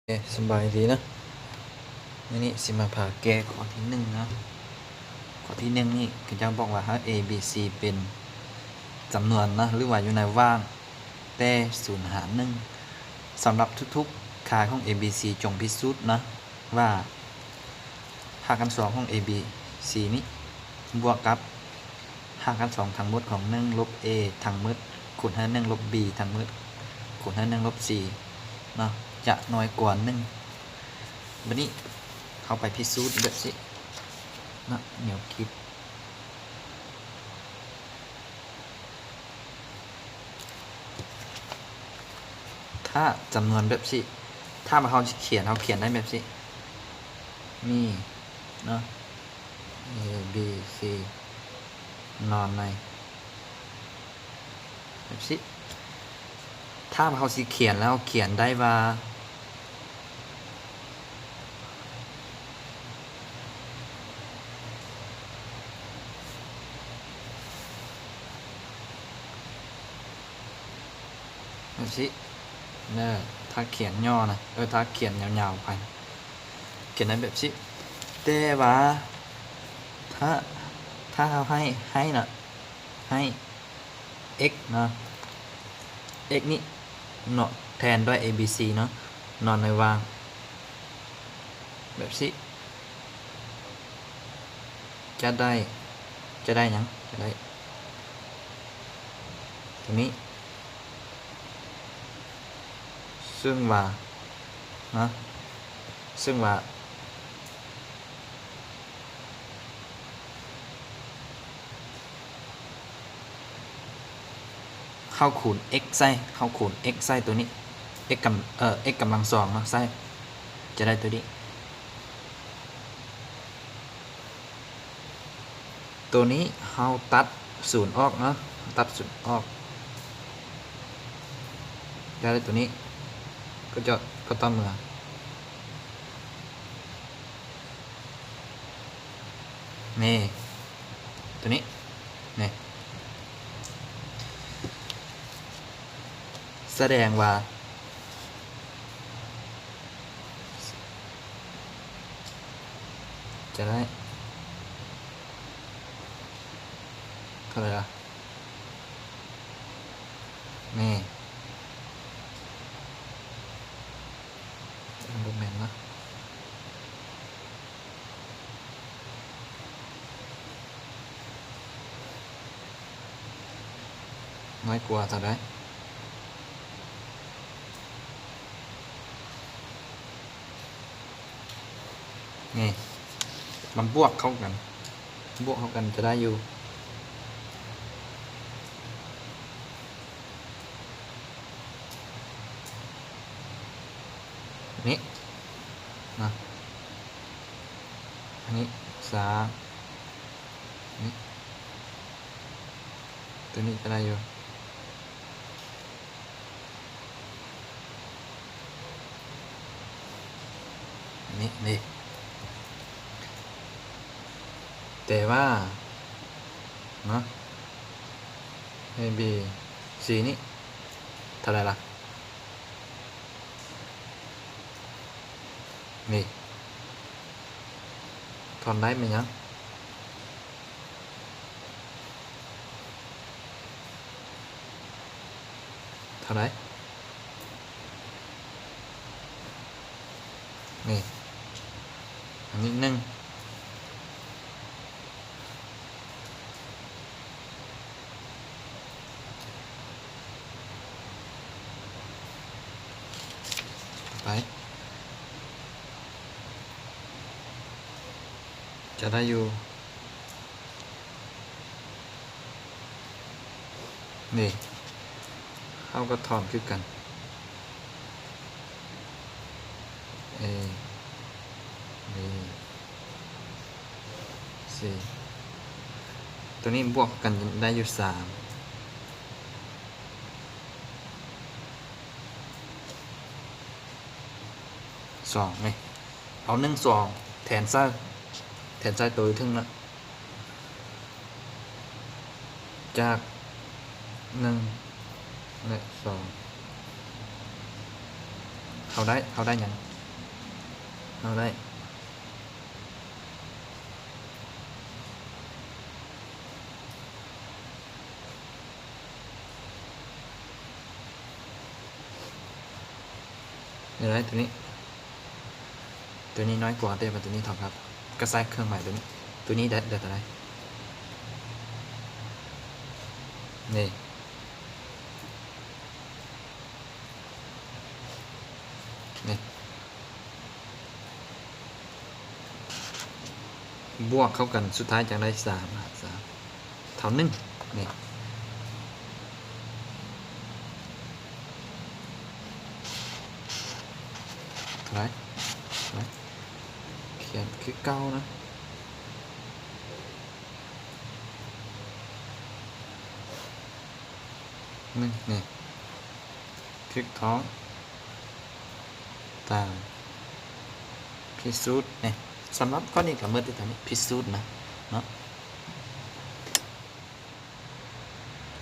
ເອີ ສະບາຍດີເນາະ, ມື້ນີ້ຊິມາພາແກ້ຂໍ້ທີໜຶ່ງເນາະ. ຂໍ້ທີໜຶ່ງນີ້ເຂົາເຈົ້າບອກວ່າ ຫາກ A B C ເປັນຈຳນວນເນາະ ຫຼືວ່າຢູ່ໃນຫວ່າງແຕ່ສູນຫາໜຶ່ງ, ສຳລັບທຸກໆຄ່າຂອງ A B C ຈົ່ງພິສູດເນາະວ່າ ຮາກຂັ້ນສອງຂອງ A B C ນີ້ ບວກກັບຮາກຂັ້ນສອງທັງໝົດຂອງໜຶ່ງລົບ A ທັງໝົດ ຄູນໃຫ້ໜຶ່ງລົບ B ທັງໝົດ ຄູນໃຫ້ໜຶ່ງລົບ C ເນາະ ຈະນ້ອຍກວ່າໜຶ່ງ. ບາດນີ້ເຮົາໄປພິສູດແບບນີ້ເນາະ, ແນວຄິດ ຖ້າຈຳນວນແບບນີ້ ຖ້າວ່າເຮົາຊິຂຽນ ເຮົາຂຽນໄດ້ແບບນີ້ ມີເນາະ A B C ນອນໃນ ແບບນີ້ ຖ້າເຮົາຊິຂຽນແລ້ວຂຽນໄດ້ວ່າ ແບບນີ້ເດີ ຖ້າຂຽນຫຍໍ້ນະ ເອີ ຖ້າຂຽນຍາວໆໄປ ຂຽນໄດ້ແບບນີ້. ແຕ່ວ່າຖ້າ ຖ້າເຮົາໃຫ້ ໃຫ້ນະ ໃຫ້ x ເນາະ x ນີ້ເນາະ ແທນດ້ວຍ A B C ເນາະ ນອນໃນຫວ່າງແບບນີ້ ຈະໄດ້ ຈະໄດ້ຫຍັງ? ຈະໄດ້ຕົວນີ້ ຊຶ່ງວ່າ ເນາະ ຊຶ່ງວ່າ ເຮົາຄູນ x ໃສ່ ເຮົາຄູນ x ໃສ່ຕົວນີ້ x ກຳ ເອີ x ກຳລັງສອງເນາະ ໃສ່ ຈະໄດ້ຕົວນີ້ ຕົວນີ້ເຮົາຕັດສູນອອກເນາະ ຕັດສູນອອກ ຈະໄດ້ຕົວນີ້ ກໍຈະ ກໍຕໍ່ເມື່ອ ນີ້ ຕົວນີ້ ນີ້ ສະແດງວ່າ ຈະໄດ້ ເທົ່າໃດລະ? ນີ້ ບໍ່ແມ່ນເນາະ ນ້ອຍກວ່າເທົ່າໃດ? ນີ້ ມັນບວກເຂົ້າກັນ ບວກເຂົ້າກັນຈະໄດ້ຢູ່ ນີ້ນະ ອັນນີ້ສາມ ນີ້ ຕົວນີ້ຈະໄດ້ຢູ່ ນີ້ ນີ້ ແຕ່ວ່າເນາະ A B C ນີ້ເທົ່າໃດລະ? ນີ້ ຖອນໄດ້ແມ່ນຫຍັງ? ເທົ່າໃດ? ນີ້ ອັນນີ້ໜຶ່ງ ໄປ ຈະໄດ້ຢູ່ ນີ້ ເຮົາກໍຖອນຄືກັນ A B C ຕົວນີ້ບວກກັນໄດ້ຢູ່ສາມ ສອງ ນີ້ ເອົາໜຶ່ງ ສອງ ແທນໃສ່ ແທນໃສ່ໂຕຢູ່ເທິງເນາະ ຈາກໜຶ່ງ ແລະ ສອງ ເຮົາໄດ້ ເຮົາໄດ້ຫຍັງ? ເຮົາໄດ້ ເຫັນໄດ້ຕົວນີ້ ຕົວນີ້ນ້ອຍກວ່າ ແຕ່ວ່າຕົວນີ້ເທົ່າກັບ ກໍໃສ່ເຄື່ອງໝາຍຕົວນີ້ ຕົວນີ້ໄດ້ ໄດ້ເທົ່າໃດ? ນີ້ ນີ້ ບວກເຂົ້າກັນ ສຸດທ້າຍຈັ່ງໄດ້ສາມ ສາມ ເທົ່າໜຶ່ງ ນີ້ ເທົ່າໃດ? ເທົ່າໃດ? ຂຽນຄືເກົ່ານະ ໜຶ່ງ ນີ້ ຖືກຕ້ອງ ຕາມພິສູດ ນີ້ ສຳລັບຂໍ້ນີ້ກໍໝົດແຕ່ເທົ່ານີ້ ພິສູດນະ ເນາະ.